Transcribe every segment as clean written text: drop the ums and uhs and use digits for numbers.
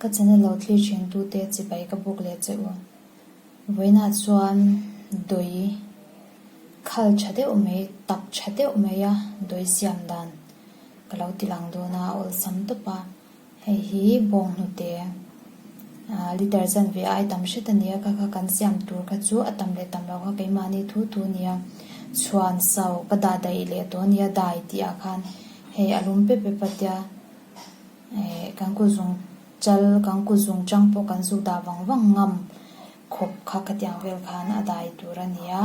Ka channel lo thlir thin tute chibai ka buk leh che u. Vawiinah chuan dawi khal tha deuh mai tak tha deuh mai a dawi siam dan ka lo ti lang dawn a, a awlsam tawp a. Hei hi bawnghnute ah liter zanve ai tam hret a ni a, kha kha kan siam tur kha chu a tam leh tam loh kha keimahni thu thu a ni a. Chhuan sau ka dah daih leh tawh a nia dai tih ah khan hei a lum pep pep a tia eh kan kut zung chal kan kut zung chang pawh kan zuk dah vang vang ngam khawp kha khatiang vel khan a dai tur a ni a,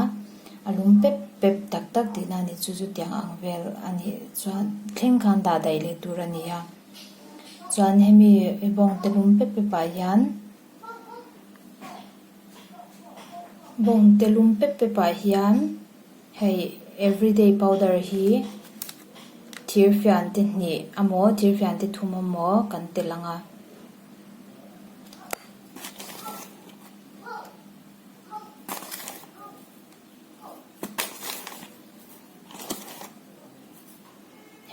a lum pep pep tak tak tihna a ni chu chutiang ang vel a nih chuan thleng khan dah daih leh tur a ni a. Chuan hemi bawngte lum pep pep ah hian bawngte lum pep pep ah hian hei everyday powder hi thirfian te hnih amaw thirfian te thum amaw kan telh ang a.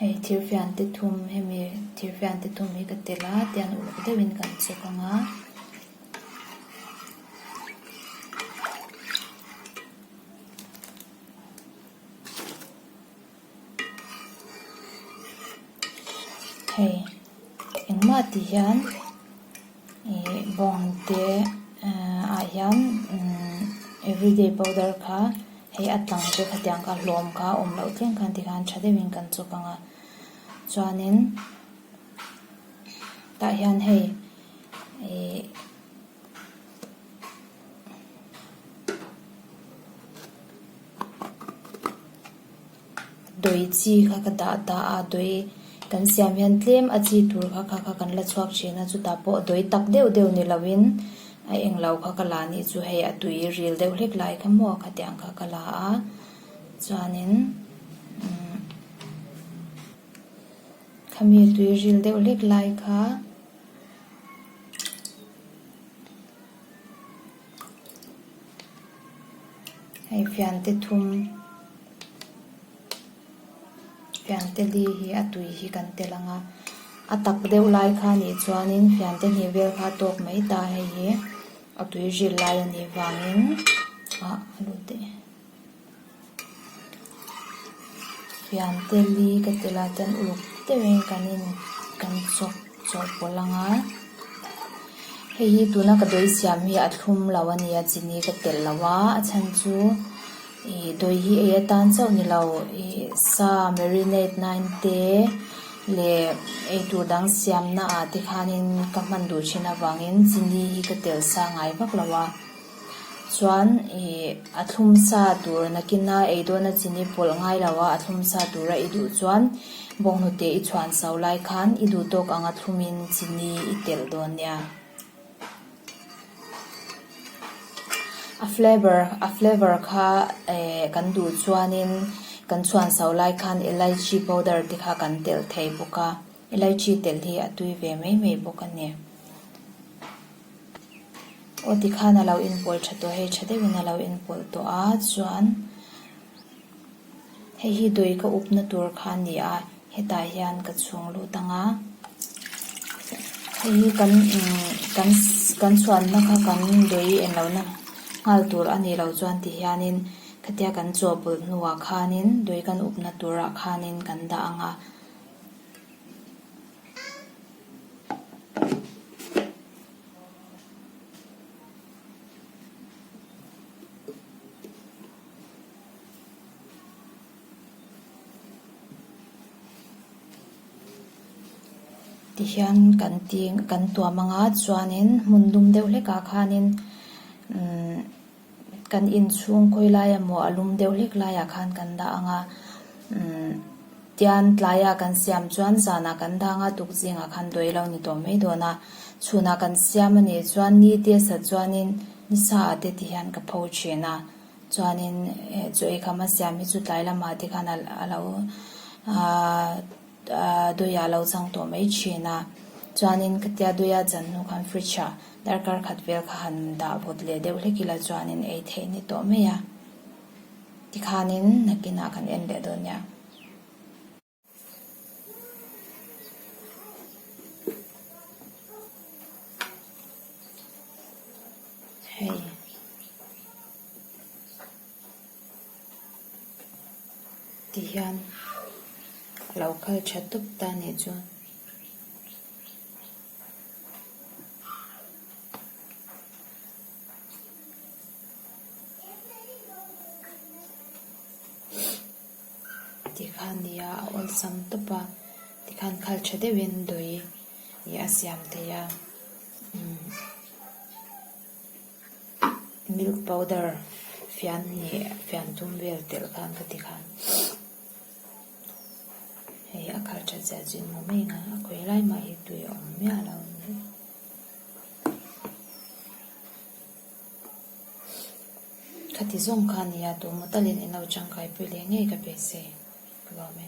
Hei thirfian te thum hemi thirfian te thum hi ka tel a tian uluk deuhin kan chek ang a. Hei engmah tih hian ih bawngte ah hian umm everyday powder kha hei a tlang te khatiang kha hlawm kha a awm loh thleng khan tikhan tha deuhin kan chawk ang a chuanin tah hian hei ih. Dawi chi kha ka dah ta a, dawi kan siam hian tlem a chi tur kha kha kha kan la chhuak thin a, chutah pawh dawi tak deuh deuh ni lovin a englo kha ka la nih chu hei a tui ril deuh hlek lai kha maw khatiang kha ka la a, chuanin umm khami tui ril deuh hlek lai kha. Hei fiante thum fiante li hi a tui hi kan tel ang a a tak deuh lai kha nih chuanin fiante hnih vel kha a tawk mai ta hei hi a tui ril lai a nih vangin ah a lut daih. Fiante li ka ti la chuan uluk deuhin kan in kan chawk chawhpawlh ang a hei hi tuna ka dawi siam hi a thlum lo a nia chini ka telh lo a a chhan chu ih dawi hi ei atan chauh ni lo ih sa marinate nan te leh eitur dang siam na ah te khanin ka hman duh thin avangin chini hi ka telh sa ngai vak lo a. Chuan ih a thlum sa tur nakina ei dawna chini pawlh ngai lo a, a thlum sa tura i duh chuan bawnghnute i chhuan so lai khan i duh tawk anga thlumin chini i telh dawn nia. A flavour a flavour kha eh kan duh chuanin kan chhuan so lai khan elaichi powder te kha kan telh thei bawk a, elaichi telh hi a tui ve mai mai bawk a ni. Aw tikhan a lo inpawl tha tawh hei tha deuhin a lo inpawl tawh a chuan hei hi dawi ka upna tur kha a ni a hetah hian ka chhung lut ang a hei hi kan umm kan kan chhuanna kha kan dawi en lohna nghal tur a nih loh chuan ti hianin khatia kan chawhpawlh hnuah khanin dawi kan upna turah khanin kan dah ang a. Tihian kan ti kan tuam ang a chuanin hmun lum deuh hlekah khanin umm kan inchhung khawi lai emaw a lum deuh hlek laiah khan kan dah ang a umm. Tian tlaia kan siam chuan zanah kan dang a, tuk zingah khan dawi lo ni tawh mai dawn a. Chhunah kan siam a nih chuan ni te sat chuanin ni sa ah te ti hian ka pho thin a. Chuanin chaw ei kham a siam hi chu tlai lamah te khan a lo dawi ah lo chang tawh mai thin a. Chuanin khatia dawi a chan hnu khan fridge ah darkar khat vel kha han dah vawt leh deuh hlek ila chuanin ei theih ni tawh mai a. Tikhanin nakinah kan en leh dawn nia. Hei. Ti hian a lo khal tha tawp ta nih chu. Tikhan nia a awlsam tawp a tikhan khal tha deuhin dawih ih a siam thei a umm milk powder fian hnih fian thum vel telh khan ka ti khan hei a khal that zia chu in hmu mai ang a a khawi lai mah hi tui a awm miah lo a ni. Khati zawng kha nia tu maw talin in lo tangkai pui leh ngei ka beisei ka lawm e.